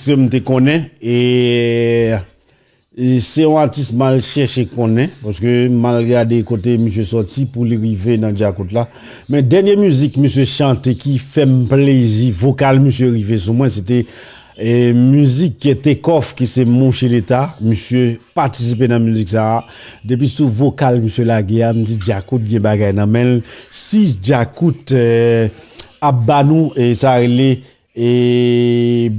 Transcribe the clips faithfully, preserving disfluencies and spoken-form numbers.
ke m te konnen, e, e se yon atis m al chèche konnen, paske m al gade kote misye sòti pou li rive nan Djakout la. Men dènye mizik misye chante ki fè m plezi, vokal misye rive sou mwen, se te, e, mizik Takeoff ki se Mouche Leta. Misye patisipe nan mizik sa a. Depi sou vokal misye lage a, m di Djakout gen bagay nan men l. Si Djakout, e, ap ba nou, e sa rele, e,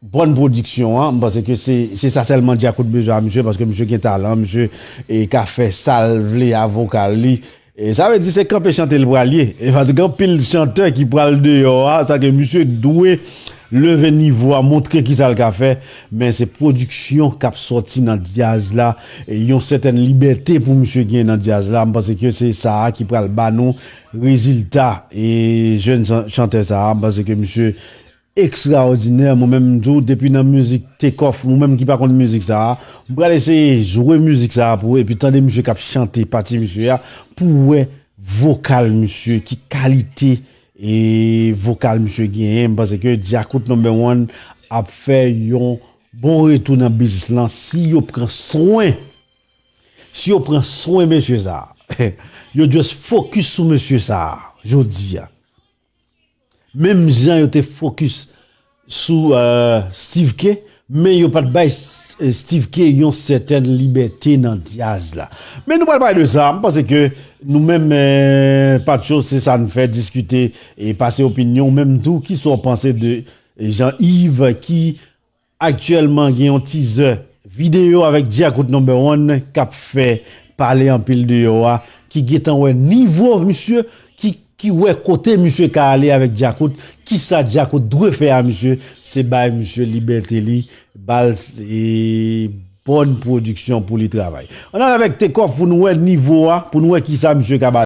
bòn pwodiksyon an, m panse ke se, se sa sèlman Djakout bezwen a misye, paske misye gen talan, misye, e, ka fè sa l vle a vokal li. E sa vle di se kanpe chante l pral ye. E paske gen anpil chantè ki pral deyò a, sa ke misye dwe leve nivo a, montre kisa l ka fè, men se pwodiksyon k ap sòti nan djaz la, e yon sètèn libète pou misye gen nan djaz la. M panse ke se sa a ki pral ba nou rezilta, e jèn chan-, chantè sa a, m panse ke misye ekstraòdinè. Mwen menm m di w, depi nan mizik Takeoff, ou menm ki pa konn mizik sa a, m pral eseye jwe mizik sa a pou ou, epi tande misye k ap chante pati misye a, pou w wè vokal misye, ki kalite, e, vokal misye genyen. M panse ke Djakout number one ap fè yon bon retou nan biznis lan si yo pran swen, si yo pran swen mesye sa a. Yo just focus sou mesye sa a, jodi a. Menm jan yo te focus sou, e, Steve K, men yo pa t bay S-, e, Steve K yon sètèn libète nan djaz la. Men nou pral pale de sa, m panse ke nou menm, e, Patcho, se sa n fè, diskite e pase opinyon, ou menm tou, kisa w panse de Jean Yves ki aktyèlman gen yon teaser videyo avèk Djakout number one k ap fè pale anpil deyò a, ki gentan wè nivo misye, ki, ki wè kote misye ka ale avèk Djakout, kisa Djakout dwe fè a misye, se bay misye libète li, ba l, e, bòn pwodiksyon pou li travay. Ann al avèk Takeoff pou nou wè nivo a, pou nou wè kisa misye ka ba